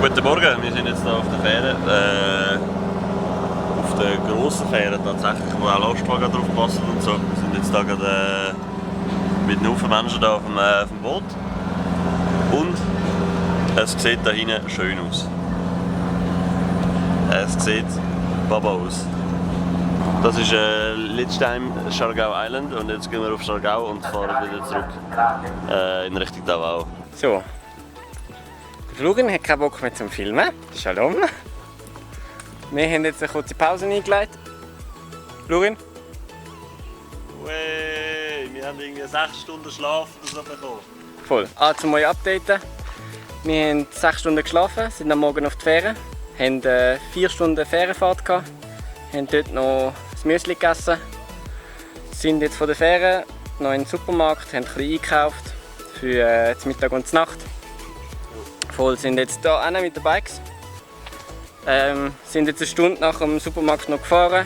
Guten Morgen, wir sind jetzt hier auf der Fähre. Auf der grossen Fähre tatsächlich, wo auch Lastwagen drauf passen und so. Wir sind jetzt hier gerade mit einem Haufen Menschen hier auf dem Boot. Und es sieht da hinten schön aus. Es sieht Baba aus. Das ist Litztheim, Schargau Island, und jetzt gehen wir auf Schargau und fahren wieder zurück in Richtung Davao. So. Der Florian hat keinen Bock mehr zum Filmen. Shalom. Wir haben jetzt eine kurze Pause eingelegt. Florian? Wey, wir haben irgendwie 6 Stunden Schlaf oder so bekommen. Voll. Zum euch updaten. Wir haben 6 Stunden geschlafen, sind am Morgen auf die Fähre, haben 4 Stunden Fährenfahrt gehabt, haben dort noch das Müsli gegessen, sind jetzt von der Fähre noch in den Supermarkt, haben ein bisschen eingekauft für das Mittag und die Nacht. Voll, sind jetzt hier hinten mit den Bikes. Sind jetzt eine Stunde nach dem Supermarkt noch gefahren,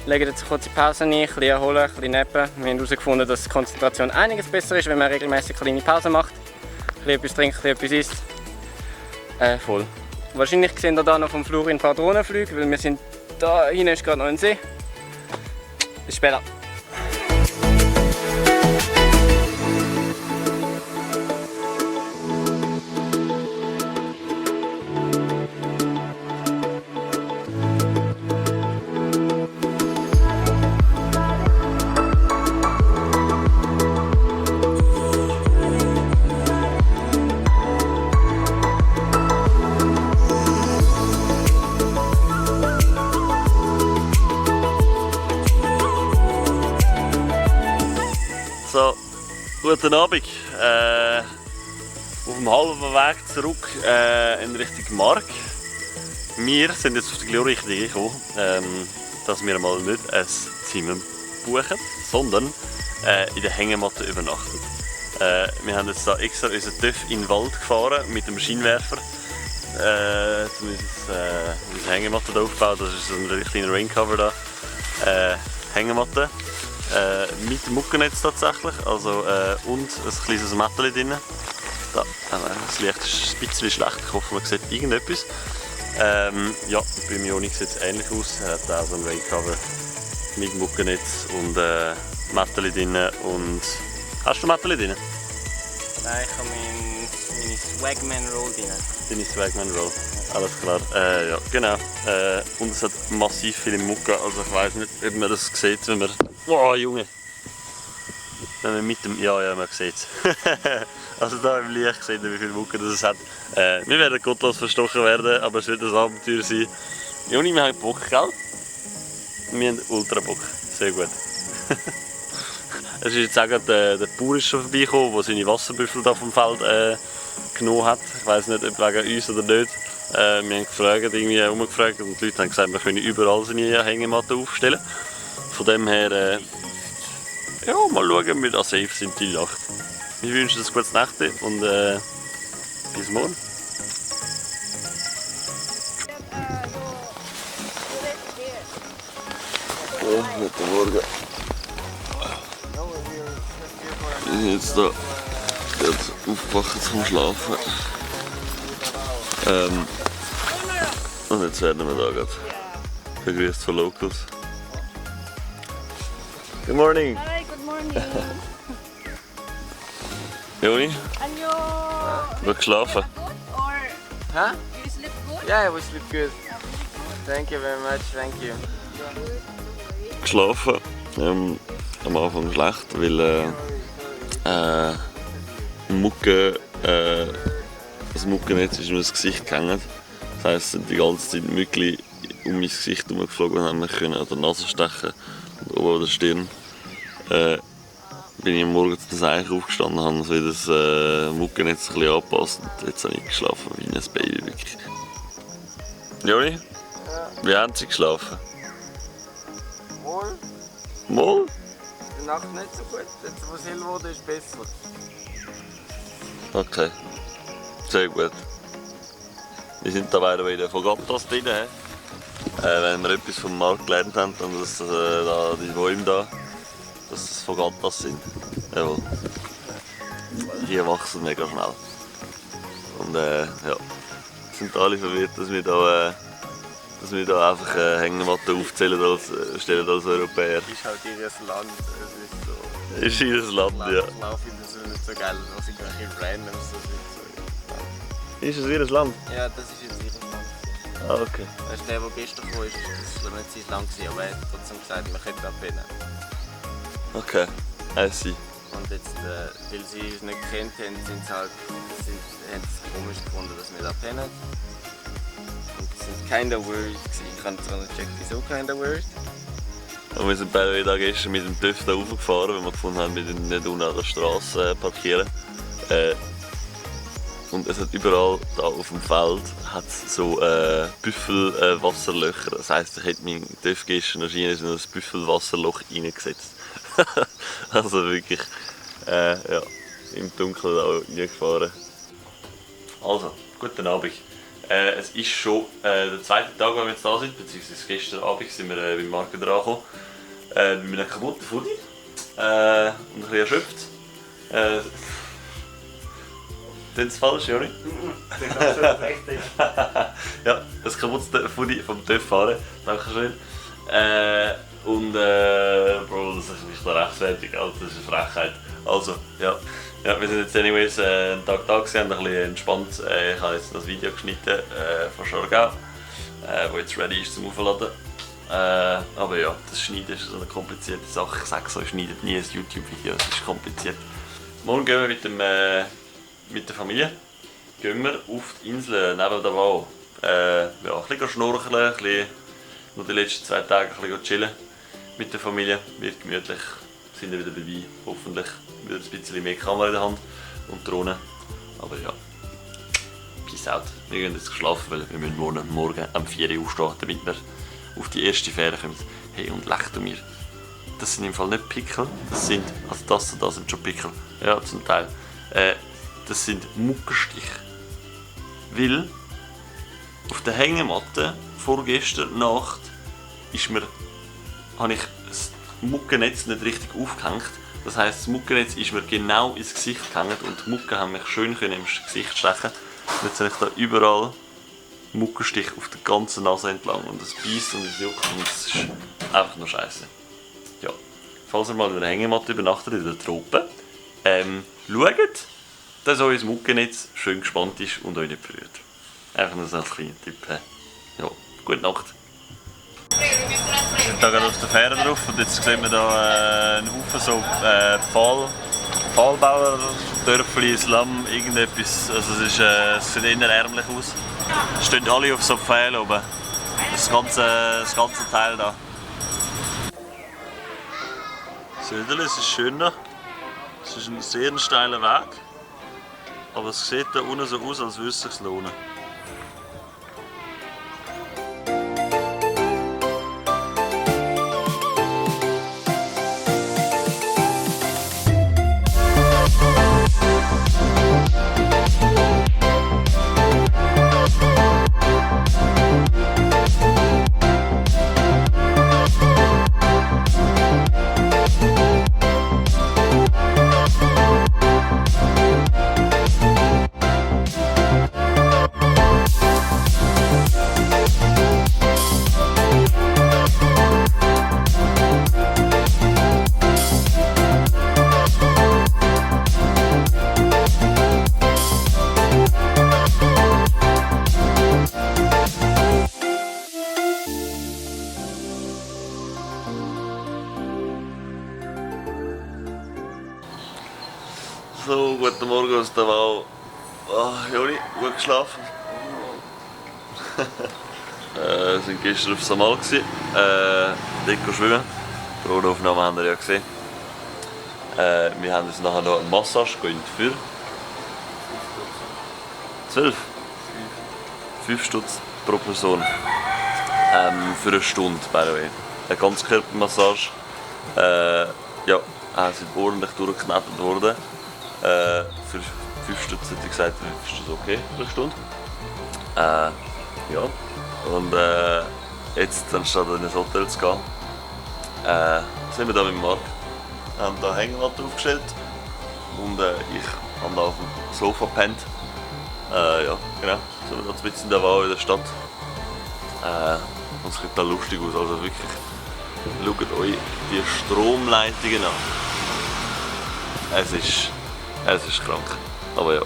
legen jetzt eine kurze Pause ein, ein bisschen erholen, ein bisschen nappen. Wir haben herausgefunden, dass die Konzentration einiges besser ist, wenn man regelmäßig kleine Pausen macht. Ein bisschen etwas trinken, ein bisschen etwas isst. Voll. Wahrscheinlich sehen wir hier noch vom Florian ein paar Drohnenflüge, weil wir sind da hinten ist gerade noch ein See. Bis später. So, guten Abend. Auf dem halben Weg zurück in Richtung Mark. Wir sind jetzt auf die glorreiche Idee gekommen, dass wir mal nicht ein Zimmer buchen, sondern in der Hängematte übernachten. Wir haben jetzt da extra unseren TÜV in den Wald gefahren mit dem Scheinwerfer. Um unsere Hängematte hier aufgebaut. Das ist so ein kleiner Raincover da. Hängematte. Mit Muckennetz tatsächlich, also, und ein kleines Mättchen drin. Da, das Licht ist ein bisschen schlecht, ich hoffe man sieht irgendetwas. Ja, bei Joni sieht es ähnlich aus, er hat auch so ein Raincover mit Muckennetz und Mättchen drin. Und hast du Mättchen drin? Nein, ich habe meine Swagman Roll drin. Deine Swagman Roll, alles klar. Ja, genau. Und es hat massiv viele Mucke, also ich weiß nicht, ob man das sieht, wenn man... Wow, Junge! Wenn man mit dem... Ja, man sieht es. Also da im Licht sieht man, wie viel Mucke das es hat. Wir werden gottlos verstochen werden, aber es wird ein Abenteuer sein. Juni, wir haben Bock, gell? Wir haben ultra Bock. Sehr gut. Es ist jetzt auch gerade der Bauer ist schon vorbeigekommen, der seine Wasserbüffel da vom Feld genommen hat. Ich weiß nicht, ob wegen uns oder nicht. Wir haben gefragt, irgendwie herumgefragt, und die Leute haben gesagt, wir können überall seine Hängematte aufstellen. Von dem her, ja, mal schauen, wie da safe sind die Nacht. Ich wünsche dir ein gutes Nacht und bis morgen. Ja, guten Morgen. Ich bin jetzt da aufgewacht zum Schlafen. Und jetzt werden wir da gerade begrüßt von Locals. Good morning. Hi, good morning. Joni, Anyo. du hast geschlafen. Or Huh? you sleep good? Yeah, we sleep good. Thank you very much, thank you. Geschlafen. Am Anfang schlecht, weil Mucke, das Muckennetz ist mir ins Gesicht gehangen. Das heisst, es sind die ganze Zeit Mückli um mein Gesicht herumgeflogen und haben mich an der Nase stechen und oben an der Stirn. Bin ich am Morgen zu Seich aufgestanden und habe so das Muckennetz ein bisschen angepasst. Und jetzt habe ich geschlafen wie ein Baby. Wirklich. Joni, wie haben Sie geschlafen? Wohl, Mal? die Nacht nicht so gut. Jetzt, wo es hell wurde, ist besser. Okay, sehr gut. Wir sind da weiter wieder von Gattas drin. Wenn wir etwas vom Markt gelernt haben, dann dass da die Bäume da, dass das von Gattas sind. Jawohl. Die wachsen mega schnell. Und ja, sind alle verwirrt, dass wir da einfach Hängematten aufzählen stellen als Europäer. Ist halt ihr Land, es Ist ihr Land, ja. Ich finde das nicht so geil, was ich ein random so sind. Ist es ihr Land? Ja, das ist jetzt ihr Land. Ah, okay. Weißt du, der gestern kam, das war nicht sein Land, aber er hat trotzdem gesagt, man könnte da pennen. Okay, I see. Und jetzt, weil sie uns nicht kennt haben, haben sie es komisch gefunden, dass wir da pennen. Und sie sind kinda worried gewesen. Ich habe zwar nicht gecheckt, wieso kinda worried. Und wir sind beide da gestern mit dem TÜV da raufgefahren, weil wir gefunden haben, wir dürfen nicht unten an der Straße parkieren. Und es hat überall da auf dem Feld hat's so Büffelwasserlöcher. Das heisst, ich hätte meinen TÜV gestern wahrscheinlich in ein Büffelwasserloch reingesetzt. Also wirklich ja, im Dunkeln da reingefahren. Also, guten Abend. Es ist schon der zweite Tag, wo wir jetzt da sind, beziehungsweise gestern Abend sind wir beim Markt angekommen. Mit einem kaputten Foodie und ein bisschen erschöpft. Das ist falsch, Joni? Ja, das kaputte Foodie vom TÜV fahren. Dankeschön. Bro, das ist nicht rechtfertig, also das ist eine Frechheit. Also, ja. Ja, wir sind jetzt anyways einen Tag da gewesen, ein bisschen entspannt. Ich habe jetzt das Video geschnitten von Schorgau, das jetzt ready ist zum Aufladen. Aber ja, das Schneiden ist so eine komplizierte Sache. Ich sage so, ich schneide nie ein YouTube-Video, es ist kompliziert. Morgen gehen wir mit der Familie gehen wir auf die Insel neben der Wau. Ja, ein bisschen schnorcheln, nur die letzten 2 Tage ein bisschen chillen mit der Familie. Wird gemütlich, sind wir wieder dabei, hoffentlich wieder ein bisschen mehr Kamera in der Hand und Drohne. Aber ja, peace out. Wir gehen jetzt schlafen, weil wir müssen morgen um 4 Uhr aufstehen, damit wir auf die erste Fähre kommen. Hey, und leck du mir. Das sind im Fall nicht Pickel, das sind, also das und das sind schon Pickel. Ja, zum Teil. Das sind Muckenstiche. Weil auf der Hängematte vorgestern Nacht habe ich das Muckennetz nicht richtig aufgehängt. Das heisst, das Muckennetz ist mir genau ins Gesicht gehängt und die Mucken haben mich schön im Gesicht stechen. Und jetzt habe ich da überall Muckenstich auf der ganzen Nase entlang und es beißt und es juckt und es ist einfach nur scheiße. Ja, falls ihr mal in der Hängematte übernachtet in den Tropen, schaut, dass euer Muckennetz schön gespannt ist und euch nicht berührt. Einfach nur so ein kleiner Tipp. Ja, gute Nacht. Wir sind hier gerade auf der Fähre drauf und jetzt sehen wir hier einen Haufen so Pfahlbauer, Dörfli, Slum, irgendetwas. Also es sieht eher ärmlich aus. Es stehen alle auf so Pfählen oben. Das ganze Teil da. Seht ihr, es ist schöner. Es ist ein sehr steiler Weg. Aber es sieht da unten so aus, als würde es sich lohnen. So, guten Morgen aus der Wau. Joni, gut geschlafen? Wir sind gestern auf Samal, dort schwimmen. Die Drohnenaufnahme haben wir ja gesehen. Wir haben uns nachher noch eine Massage gegönnt für 12? 5 Stutz pro Person. Für eine Stunde, by the way. Eine Ganzkörpermassage. Ja, sind ordentlich durchgeknetet worden. Für 5 Stutz hätte ich gesagt, ist das okay für eine Stunde. Ja. Und jetzt, anstatt in ein Hotel zu gehen, sind wir hier mit Marc. Wir haben hier Hängematte aufgestellt und ich habe da auf dem Sofa gepennt. Ja, genau. So, wir sind jetzt in der Wahl in der Stadt. Und es sieht da lustig aus, also wirklich. Schaut euch die Stromleitungen an. Es ist krank. Aber ja,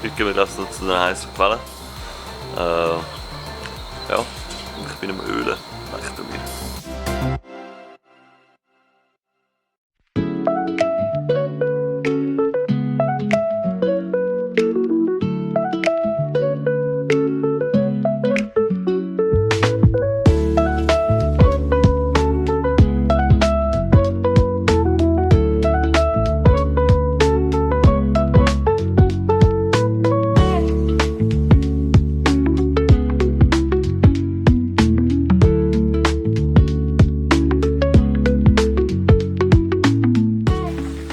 heute gehen wir jetzt noch zu einer heißen Quelle. Ja, und ich bin am Ölen. Echt an mir.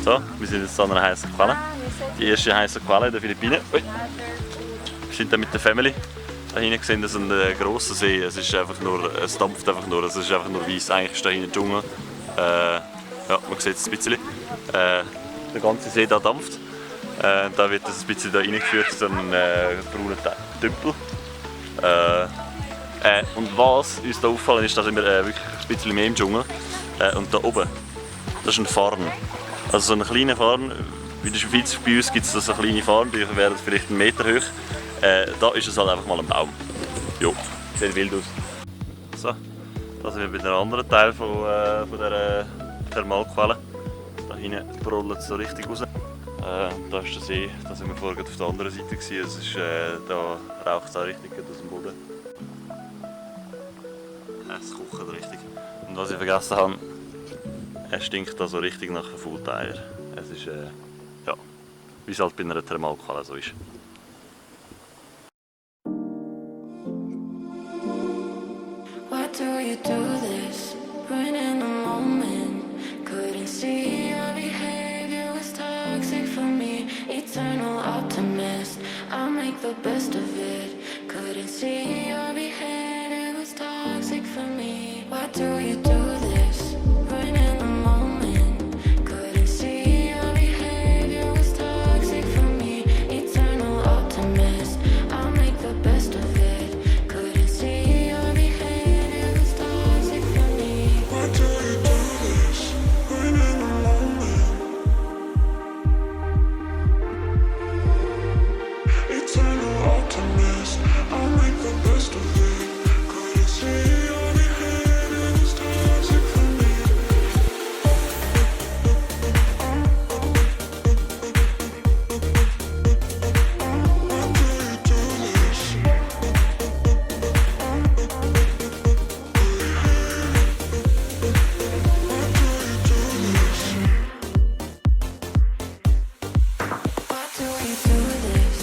So, wir sind jetzt an einer heißen Quelle. Die erste heiße Quelle in den Philippinen. Ui. Wir sind da mit der Family. Da hinten sehen wir einen grossen See. Es dampft einfach nur. Es ist einfach nur weiss. Eigentlich ist da hinten Dschungel. Ja, man sieht es ein bisschen. Der ganze See da dampft. Da wird es ein bisschen da reingeführt, so einen braunen Tümpel. Und was uns da auffallen ist, da sind wir wirklich ein bisschen mehr im Dschungel. Und da oben, das ist ein Farn. Also so ein kleiner Farn, wie in der Schweiz bei uns gibt es so kleine Farn, die wären vielleicht 1 Meter hoch. Da ist es halt einfach mal ein Baum. Jo, sieht wild aus. So, da sind wir bei einem anderen Teil von dieser Thermalquelle. Da hinten brodelt es so richtig raus. Da ist der See, da sind wir vorher auf der anderen Seite gewesen. Es ist, da raucht es auch richtig aus dem Boden. Es kocht richtig. Und was ich vergessen habe, es stinkt da so richtig nach verfaulten Eier. Es ist, ja, wie es halt bei einer Thermalquelle so ist. Why do you do this? When in the moment, couldn't see your behavior was toxic for me. Eternal optimist, I'll make the best of it. Couldn't see your behavior was toxic for me. Why do you do this? When in the moment, couldn't see your behavior was toxic for me. Eternal optimist, I'll make the best of it. Couldn't see your behavior was toxic for me. Why do you do this? When in the moment, eternal optimist, I'll make the best of it. Couldn't see your behavior was toxic for me. Why do you do this? Why do you do this?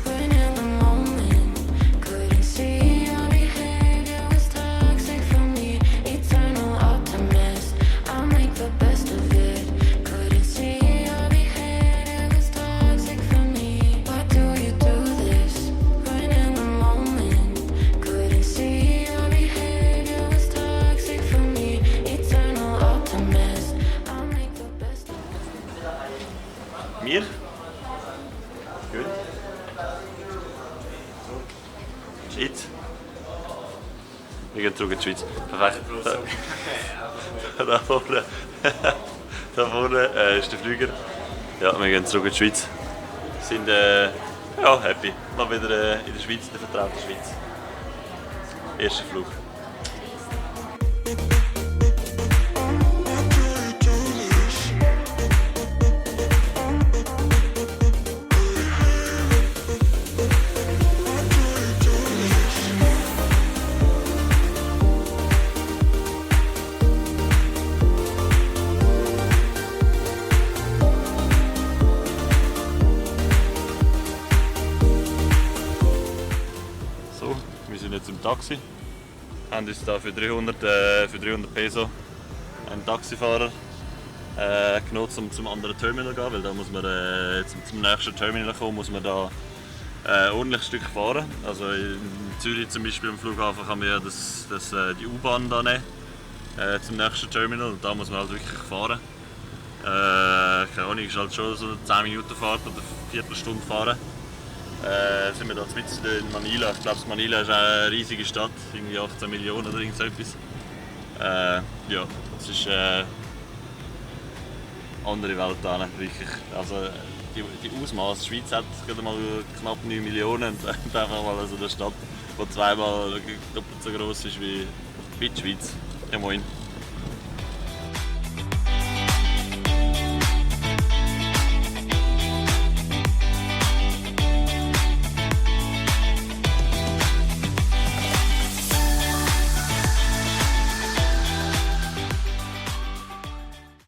When in the moment, couldn't see your behavior was toxic for me. Eternal optimist, I'll make the best of it. Couldn't see your behavior was toxic for me. Why do you do this? When in the moment, couldn't see your behavior was toxic for me. Eternal optimist, I'll make the best of it. Mir? Gut. Schweiz? Wir gehen zurück in die Schweiz. Perfekt. Da vorne, da vorne ist der Flüger. Ja, wir gehen zurück in die Schweiz. Sind ja, happy. Mal wieder in der Schweiz, in der vertrauten Schweiz. Erster Flug. So, wir sind jetzt im Taxi. Haben uns da für 300 Peso einen Taxifahrer genommen, um zum anderen Terminal zu gehen, weil da muss man zum nächsten Terminal kommen, muss man da ein ordentliches Stück fahren. Also in Zürich zum Beispiel am Flughafen kann man ja die U-Bahn da nehmen zum nächsten Terminal und da muss man halt wirklich fahren. Keine Ahnung, ist halt schon so eine 10 Minuten Fahrt oder eine Viertelstunde fahren. sind wir da mitten in Manila. Ich glaube, Manila ist eine riesige Stadt, irgendwie 18 Millionen oder irgend so etwas. Ja, es ist andere Welt da, wirklich. Also die Ausmaße, die Schweiz hat gerade mal knapp 9 Millionen und einfach mal also eine Stadt, die zweimal doppelt so groß ist wie die Schweiz. Ja moin.